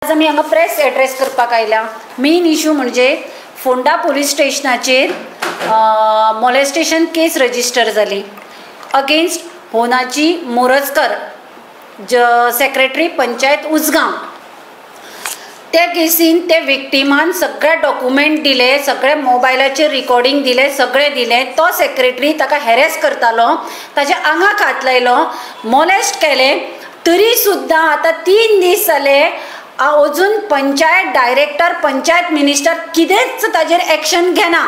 आज आमी हांगा प्रेस एड्रेस करपाक आयल्या. मेन इशू म्हणजे फोंडा पुलीस स्टेशनाचेर मोलेस्टेशन केस रजिस्टर जाली अगेन्स्ट होनाजी मोरजकर, सेक्रेटरी पंचायत उजगांव. त्या केसीन ते विक्टिमान सगळे डॉक्युमेंट दिले, सगळे मोबायलाचेर रिकॉर्डिंग दिले, सगळे दिले. तो सेक्रेटरी ताका हॅरेस करतालो, ताच्या आंगाक हात लायलो, मोलेस्ट केलें. तरी सुद्दां आतां 3 दीस जाले अजून पंचायत डायरेक्टर, पंचायत मिनिस्टर कितेंच ताजेर एक्शन घेना.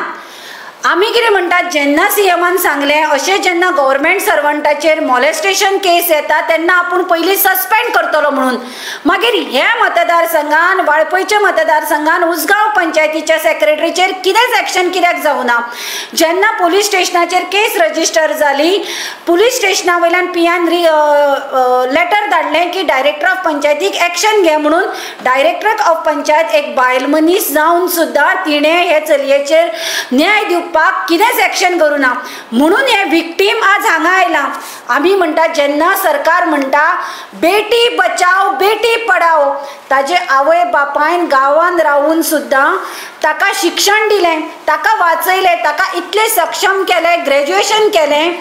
आमी कितें म्हणटात, जेन्ना सीएमान सांगलें अशें जेन्ना गव्हर्मेंट सर्वंटाचेर मॉलेस्टेशन केस येता तेन्ना आपूण पयलीं सस्पेंड करतलो म्हणून. मागीर ह्या मतदारसंघान, वाळपयच्या मतदारसंघान उजगांव पंचायतीच्या सेक्रेटरीचेर कितेंच एक्शन कित्याक जावना? जेन्ना पुलीस स्टेशनाचेर केस रजिस्टर जाली, पुलीस स्टेशना वयल्यान पियान लेटर धाडलें की डायरेक्टर ऑफ पंचायतीक एक्शन घे म्हणून. डायरेक्टर ऑफ पंचायत एक बायल मनीस जावन सुद्दां तिणें हे चलयेचेर न्याय दिवपाक कितेंच एक्शन करूं ना. म्हणून हे विक्टीम आज हांगा आयला. आमी म्हणटा जेन्ना सरकार म्हणटा बेटी बचाव बेटी पढाओ, ताजे आवय बापायन गांवान रावून सुद्दां ताका शिक्षण दिलें, ताका वाचयलें, ताका इतलें सक्षम केलें, ग्रॅज्युएशन केलें,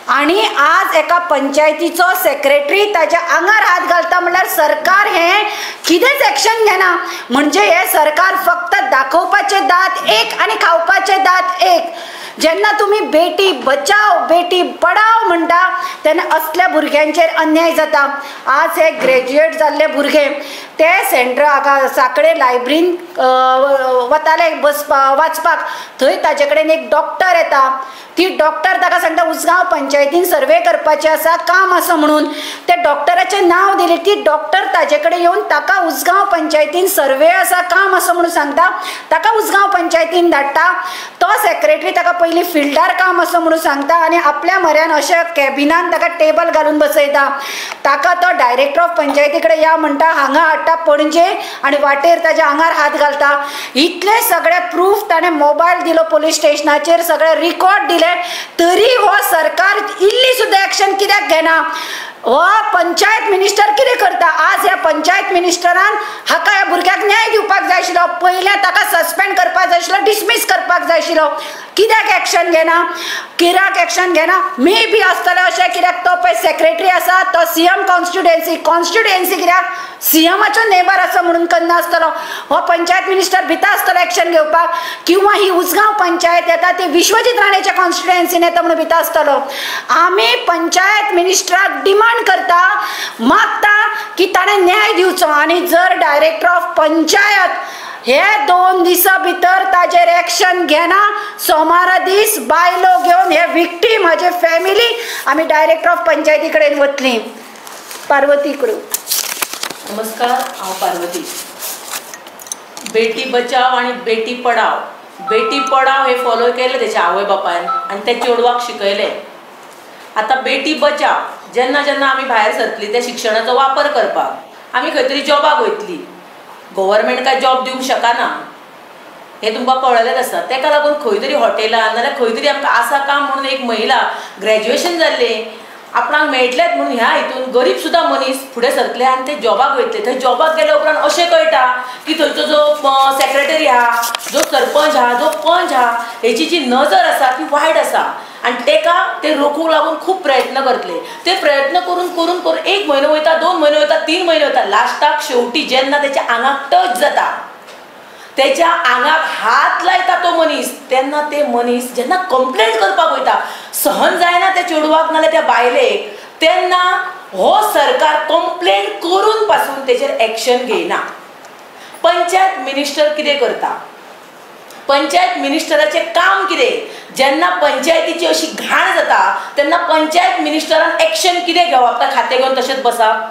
आनी आज एका पंचायतीचो सेक्रेटरी ताज्या आंगार हात घालता म्हणल्यार सरकार हें कितेंच एक्शन घेना. म्हणजे हें सरकार फक्त दाखोवपाचे दांत एक आनी खावपाचे दांत एक. जेन्ना तुमी बेटी बचाव बेटी पढाओ म्हणटा तेन्ना असल्या भुरग्यांचेर अन्याय जाता. आज हे ग्रॅज्युएट जाल्ले भुरगे ते सेंट्रल हांगा साकडे लायब्ररीन वताले बसपा वाचपाक, थंय ताजे कडेन एक डॉक्टर येता. ती डॉक्टर ताका सांगता उजगांव पंचायतीन सर्वे करपाचें आसा, काम आसा म्हणून. त्या डॉक्टराचें नांव दिलें. ती डॉक्टर ताजे कडेन येवन ताका उजगांव पंचायतीन सर्वे आसा, काम आसा म्हणून सांगता. ताका उजगांव पंचायतीन धाडटा. तो सेक्रेटरी ताका पयलीं फिल्डार काम आसा म्हणून सांगता आनी आपल्या म्हऱ्यान अशें कॅबिनान ताका टेबल घालून बसयता. ताका तो डायरेक्टर ऑफ पंचायती कडेन या म्हणटा, हांगा हाडटा पणजे आनी वाटेर ताज्या आंगार हात घालता. इतले सगळे प्रूफ ताणें मोबायल दिलो पुलीस स्टेशनाचेर, सगळे रिकॉर्ड दिले, तरी हो सरकार इल्ली सुद्दां एक्शन कित्याक घेना? हो पंचायत मिनिस्टर कितें करता? आज ह्या पंचायत मिनिस्टरान हाका ह्या भुरग्याक न्याय दिवपाक जाय आशिल्लो. पयलें ताका सस्पेंड करपाक जाय आशिल्लो, डिसमीस करपाक जाय आशिल्लो. कित्याक एक्शन घेना? कित्याक एक्शन घेना? मे बी आसतलें अशें कित्याक तो पळय सेक्रेटरी आसा, तो सीएम कॉन्स्टिट्युएन्सी, कॉन्स्टिट्युएन्सी कित्याक सीएमाचो नेबर आसा म्हणून करना आसतलो. हो पंचायत मिनिस्टर भिता आसतलो एक्शन घेवपाक, किंवा ही उजगांव पंचायत येता ती विश्वजीत राणेच्या कॉन्स्टिट्युएन्सीन येता म्हणून भिता आसतलो. आमी पंचायत मिनिस्टराक डिमांड करता, मागता की ताणें न्याय दिवचो. आनी जर डायरेक्टर ऑफ पंचायत हे 2 दिसां भितर ताजेर एक्शन घेना, सोमारा दीस बायलो घेवन हे विक्टीम म्हाजे फॅमिली आमी डायरेक्टर ऑफ पंचायती कडेन वतली. पार्वती कडेन. नमस्कार, हांव पार्वती. बेटी बचाव आनी बेटी पढाओ. बेटी पढाओ हे फॉलो केलें तेच्या आवय बापायन आनी त्या चेडवाक शिकयलें. आतां बेटी बचाव जेन्ना जेन्ना आमी भायर सरतली त्या शिक्षणाचो वापर करपाक आमी खंय तरी जॉबाक वयतली. गव्हर्मेंट काय जॉब दिवंक शकना हें तुमकां कळलेंच आसा. तेका लागून खंय तरी हॉटेलान नाल्यार खंय तरी आमकां आसा काम म्हणून एक महिला ग्रॅज्युएशन जाल्लें आपणाक मेळटलेंच म्हणून ह्या हितून गरीब सुद्दां मनीस फुडें सरतले आनी ते जॉबाक वयतले. थंय जॉबाक गेल्या उपरांत अशें कळटा की थंयचो जो सेक्रेटरी आहा, जो सरपंच आहा, जो पंच आहा, हेची जी नजर आसा ती वायट आसा आनी तेका ते रोखूंक लागून खूब प्रयत्न करतले. ते प्रयत्न करून करून करून 1 म्हयनो वयता, 2 म्हयने वयता, 3 म्हयने वयता, लास्टाक शेवटी जेन्ना तेच्या आंगाक टच जाता, तेच्या आंगाक हात लायता तो मनीस, तेन्ना ते मनीस जेन्ना कंप्लेंट करपाक वयता, सहन जायना त्या चेडवाक नाल्यार त्या बायलेक, तेन्ना हो सरकार कंप्लेंट करून पासून तेचेर एक्शन घेयना. पंचायत मिनिस्टर कितें करता? पंचायत मिनिस्टराचें काम कितें? जेन्ना पंचायतीची अशी घाण जाता तेन्ना पंचायत मिनिस्टरान एक्शन कितें घेवप? काय खातें घेवन तशेंच बसप?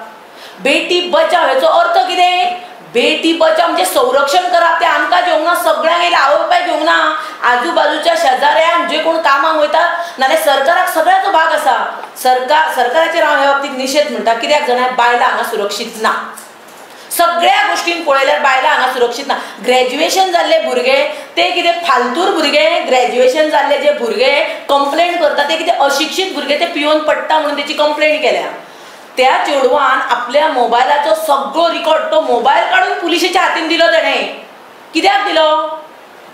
बेटी बचाव हेचो अर्थ कितें? बेटी बचाव म्हणजे संरक्षण करप. तें आमकां घेवंक ना, सगळ्यांक येयला, आवय बापायक घेवंक ना, आजूबाजूच्या शेजाऱ्यांक जे कोण कामाक वयता नाल्यार सरकाराक सगळ्याचो भाग आसा. सरकाराचेर हांव ह्या बाबतींत निशेध म्हणटा. कित्याक जाणा, बायलां हांगा सुरक्षीत ना. सगळ्या गोष्टीन पळयल्यार बायलां हांगा सुरक्षीत ना. ग्रॅज्युएशन जाल्ले भुरगे ते कितें फालतूर भुरगे, ग्रॅज्युएशन जाल्ले जे भुरगे कंप्लेंट करता ते कितें अशिक्षीत भुरगे, ते पियोन पडटा म्हणून तेची कंप्लेंट केल्या. त्या चेडवान आपल्या मोबायलाचो सगळो रिकॉर्ड तो मोबायल काडून पुलिशेच्या हातीन दिलो. तेणें कित्याक दिलो?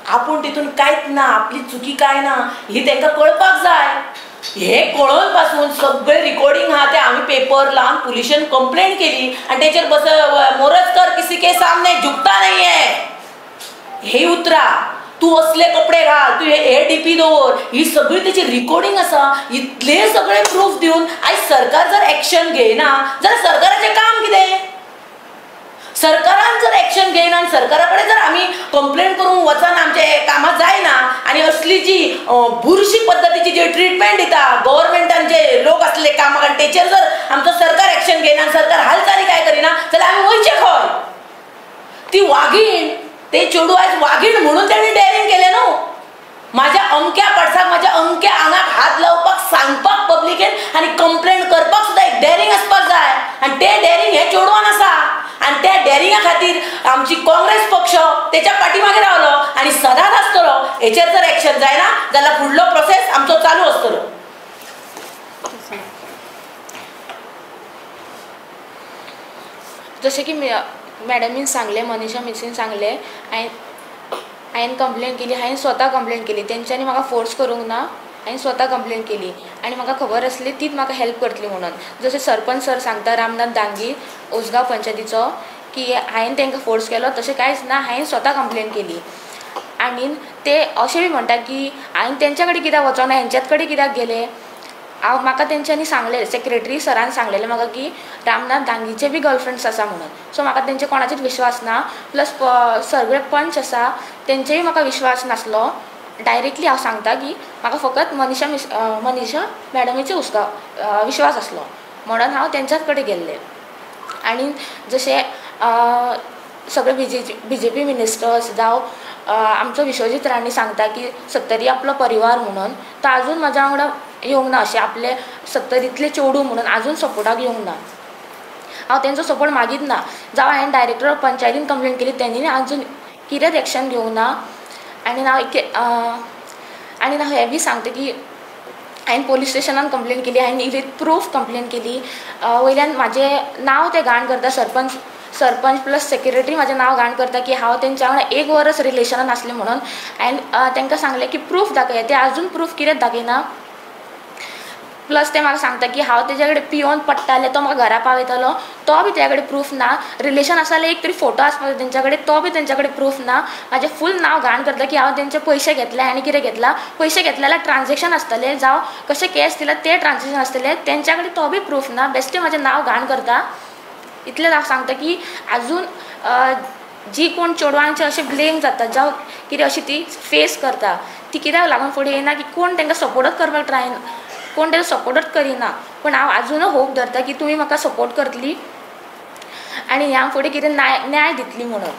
आपूण तितून कांयच ना, आपली चुकी कांय ना ही तांकां कळपाक जाय. हे कळोन पासून सगळे रिकॉर्डिंग आहा ते आमी पेपर लावन पुलिशेन कंप्लेंट केली आनी तेचेर बस मोरजकर किसी के सामने झुकता नहीं है हे उतरां, तूं असले कपडे घाल, तूं हे डीपी दवर, ही सगळी तेची रिकॉर्डिंग आसा. इतले सगळे प्रूफ दिवन आयज सरकार जर एक्शन घेयना जाल्यार सरकाराचें काम कितें? सरकारान जर एक्शन घेयना आनी सरकारा कडेन जर आमी कंप्लेन करूंक वचना, आमचें कामां जायना आनी असली जी बुरशी पद्दतीची जी ट्रिटमेंट दिता गव्हर्मेंटान जे लोक आसले कामाक आनी तेचेर जर आमचो सरकार एक्शन घेयना आनी सरकार हालचाली कांय करिना जाल्यार आमी वयचें खंय? ती वागीण, ते चेडूं आयज वागीण म्हणून तेणी डेअरींग केलें न्हू. म्हाज्या अमक्या पडसाक, म्हाज्या अमक्या आंगाक हात लावपाक सांगपाक पब्लिकेन आनी कंप्लेन करपाक सुद्दां एक डेअरींग आसपाक जाय आनी तें डेअरींग हे चेडवान आसा आनी त्या डेअरिंगा खातीर आमची काँग्रेस पक्ष तेच्या पाठीमागे रावलो आनी सदांच आसतलो. हेचेर जर एक्शन जायना जाल्यार फुडलो प्रोसेस आमचो चालू आसतलो. जशें की मॅडमीन सांगलें, मनीषा मिसीन सांगलें, हांवें कंप्लेन केली, हांवें स्वता कंप्लेन केली. तेंच्यांनी म्हाका फोर्स करूंक ना, हांवें स्वता कंप्लेन केली आनी म्हाका खबर आसली तीच म्हाका हेल्प करतली म्हणून. जशें सरपंच सर सांगता, रामनाथ दांगी उसगांव पंचायतीचो, की हांवें तांकां फोर्स केलो, तशें कांयच ना, हांवें स्वता कंप्लेन केली. आनी ते अशें बी म्हणटा की हांवें तेंच्या कडेन कित्याक वचोना, हेंच्याच कडेन कित्याक गेलें. हांव म्हाका तेंच्यांनी सांगलें, सेक्रेटरी सरान सांगलेलें म्हाका की रामनाथ दांगीचे बी गर्लफ्रेंड्स आसा म्हणून. सो म्हाका तेंचे कोणाचेच विश्वास ना. प्लस सगळे पंच आसा तेंचेय म्हाका विश्वास नासलो. डायरेक्टली हांव सांगता की म्हाका फकत मनीषा मनीषा मॅडमीचे हुस्का विश्वास आसलो म्हणून हांव तेंच्याच कडेन गेल्लें. आनी जशें सगळे बीजेपी मिनिस्टर्स जावं आमचो विश्वजीत राणे सांगता की सत्तरी आपलो परिवार म्हणून, तो आजून म्हाज्या वांगडा येवंक ना, अशें आपले सत्तरींतले चेडूं म्हणून आजून सपोर्टाक येवंक ना. हांव तेंचो सपोर्ट मागीत ना. जावं हांवें डायरेक्टर ऑफ पंचायतीन कंप्लेन केली, तेणी आजून कितेंच एक्शन घेवंक ना. आनी हांव हें बी सांगता की हांवें पोलीस स्टेशनान कंप्लेन केली, हांवें विथ प्रूफ कंप्लेन केली. वयल्यान म्हाजें नांव ते घाण करता, सरपंच प्लस सेक्रेटरी म्हाजें नांव घाण करता की हांव तेंच्या वांगडा एक वरस रिलेशनान आसलें म्हणून. हांवें तांकां सांगलें की प्रूफ दाखया, ते आजून प्रूफ कितेंच दाखयना. प्लस ते म्हाका सांगता की हांव तेज्या कडेन पियोन पडटालें, तो म्हाका घरा पावयतालो, तो बी तेज्या कडेन प्रूफ ना. रिलेशन आसा जाल्यार एक तरी फोटो आसपाक जाय तेंच्या कडेन, तो बी तेंच्या कडेन प्रूफ ना. म्हाजें फूल नांव घाण करता की हांव तेंचे पयशे घेतले आनी कितें घेतला. पयशे घेतले जाल्यार ट्रान्झेक्शन आसतलें, जावं कशें कॅश दिला ते ट्रान्झेक्शन आसतलें, तेंच्या कडेन तो बी प्रूफ ना. बेश्टें म्हाजें नांव घाण करता. इतलें हांव सांगता की आजून जी कोण चेडवांचे अशें ब्लेम जाता जावं कितें अशी ती फेस करता, ती कित्याक लागून फुडें येना की कोण तांकां सपोर्टच करपाक ट्राय, कोण ताका सपोर्टच करिना. पूण हांव आजुनूय होप धरता की तुमी म्हाका सपोर्ट करतली आनी ह्या फुडें कितें न्याय दितली म्हणून.